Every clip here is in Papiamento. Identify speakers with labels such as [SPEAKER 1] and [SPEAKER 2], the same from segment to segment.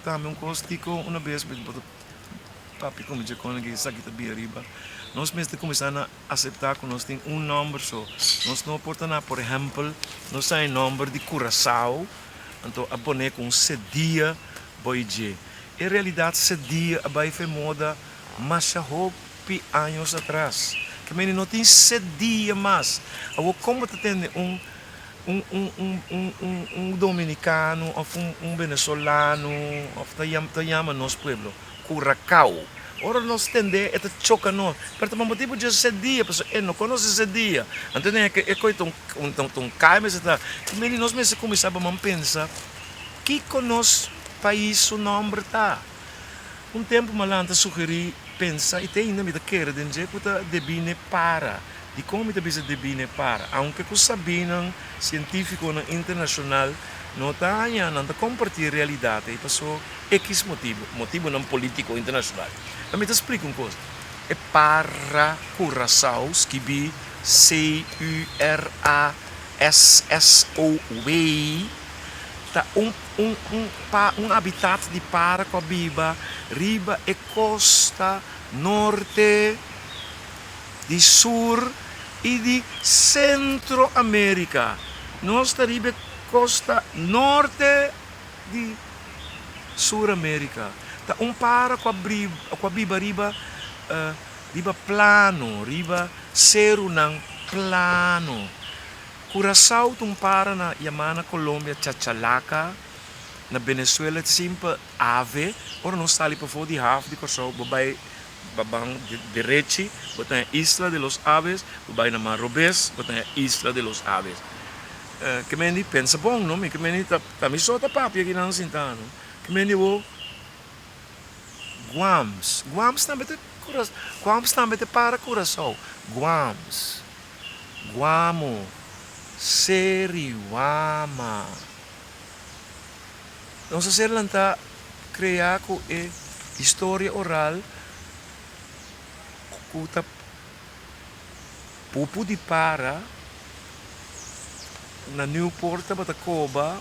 [SPEAKER 1] Tambe un kos kiko una bes bo ta papia ku mi dje kon esaki ta bira riba. Nos mester kuminsá na aseptá ku nos tin un nòmber so. Nos no por ta na, por ehèmpel, nos ta e nòmber di Curaçao, anto a pone ku un sedia boi dje. En realidat sedia a bai fe moda masha hopi años atras. Ke mende no tin sedia mas. Awor kon bo ta tende un un un un un un un dominicano of un un venezolano of ta yama ta yama nos pueblo Curacao. Ora nos tende e ta choca nos, pero ta pa motibu dje sedia, pasobra e no conoce sedia. Anto den e e coy ta un ta un cay mester ta. Ke mende nos mester cuminsa ba man pensa kico nos pais su nomber ta. Un tempu Malan ta sugerí pensa i te ainda mi ta kere den dje ku ta debí n'e para. Dikon mi ta bisa debí n'e para? Aunke ku sabínan sientífikonan internashonal no ta haña nan ta kompartí e realidat ei paso ekis motibu, motibunan polítiko internashonal. Pero mi ta splika un kos, e para Curacao skibí C-U-R-A-S-S-O-W ta un un un pa un habitat di para ku a biba riba e kosta norte di sur i di Sentro Amerika. Nos ta riba e kosta norte di Sur Amerika. Ta un para ku a ku a biba riba riba plano, riba serunan plano. Curaçao ta un para na yamá na Colombia chachalaca, na Venezuela ta simple ave. Ora nos sali pafó di haf di Kòrsou bo bai ba ban derechi bo ta haña Isla de los Aves, bo bai na man robes bo ta haña Isla de los Aves. Ke men di pensa bon no, mi ke men di ta mi so ta papia akinan sintá no. Ke men di bo Guams, Guams tambe ta Guams tambe ta para Curaçao, Guams. Guamo, Seriwama. Nos a ser lantá kreá ku e historia oral ku ta pupu di para na Newport tabata koba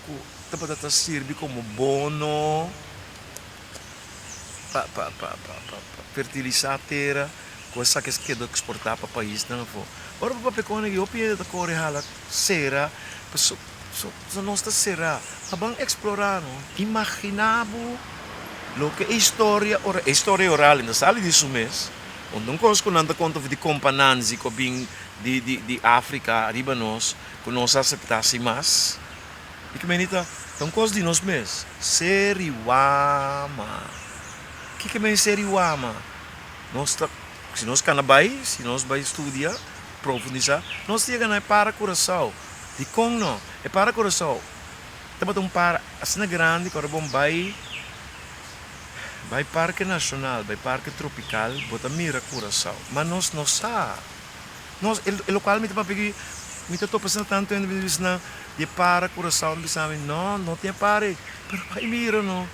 [SPEAKER 1] ku tabata ta sirbi komo bono pa pa pa pa fertilisá tera. Ku esaki a keda eksportá pa paisnan afó. Ora bo papia kon aki hopi hende ta kore hala sera paso so nos ta será. Ma ban eksplorá no. Imaginá bo loke e historia ora e historia oral no sali di su mes. Un kos ku nan ta konta for di kompa Nanzi ku a bin di di di Afrika riba nos ku nos a aseptá sin mas. I ku meni ta ta un kos di nos mes. Seriwama. Kiko men seriwama? Nos ta, si nos kana bai, si nos bai studia, profundisá, nos ta yega na e para Curaçao. Dikon no? E para Curaçao tabata un para asina grandi ku ora bo bai, bai Parke Nashonal, bai Parke Tropikal, bo ta mira Curaçao. Ma nos no sa. Nos, e lokual mi ta papia aki, mi ta topa asina tantu hende mi ta bisa nan di e para Curaçao, mi bisa mi, no, no tin e para ei. Pero bai mira no.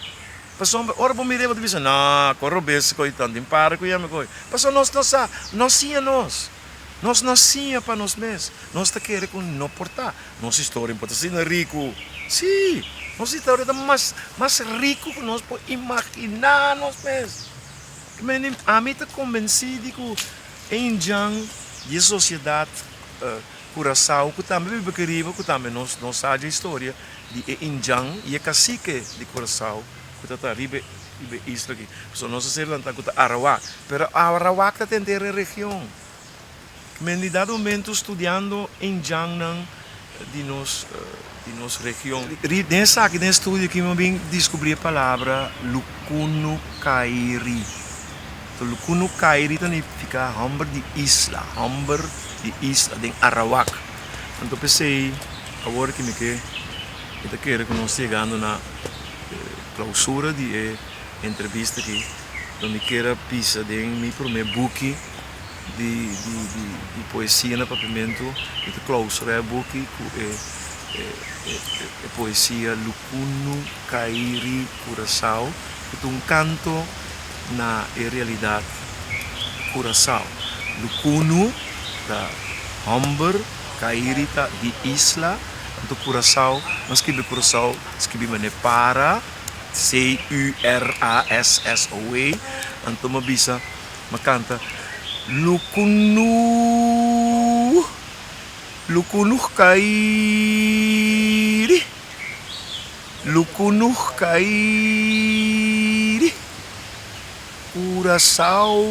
[SPEAKER 1] Pasobra ora bo mir'é bo ta bisa, No, kon robes koe tan tin para ku yami koe. Pasobra nos no sa, no siña nos. Nos no siña pa nos mes. Nos ta kere ku no por ta. Nos historia por ta asina riku. Sí, nos historia ta mas mas riku ku nos por imaginá nos mes. Ami ta kombensí di ku e indjan di e sosiedat Kurasao ku tambe biba aki riba ku tambe nos no sa dje historia di e indjan i e kasike di Kurasao ku ta ta riba e isla aki. Pasobra nos a ser lantá ku ta Arawak. Pero Arawak ta tenter e region. Men di dado momento studiando indjannan di nos di nos region. Den esaki den e studio aki mi a bin diskubrí e palabra Lukunukairi. Lukunukairi ta nifiká hòmber di isla, hòmber di isla den Arawak. Anto p'esei awor ki mi ke mi ta kere ku nos ta yegando na klausura di e entrevista aki, lo mi kier a bisa den mi promé buki di di di di poesia na papiamentu, mi ta klausurá e buki ku e e poesia Lukunu Kairi Curaçao ku ta un kanto na e realidat Curaçao. Lukunu ta hòmber, Kairi ta di isla, anto Curaçao, nan skibi Curaçao, skibi manera para. C-U-R-A-S-S-O-E. Anto mi a bisa, mi a kanta, Lukunu, lukunu kairi, lukunu kairi, Curaçao,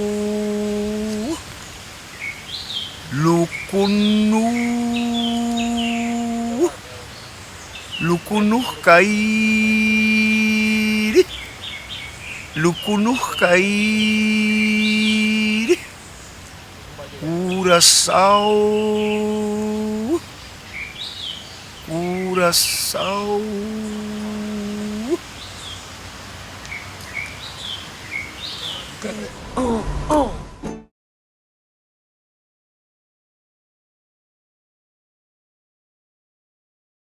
[SPEAKER 1] lukunu. Lukunuh kairi, lukunuh kairi, Curaçao, Curaçao.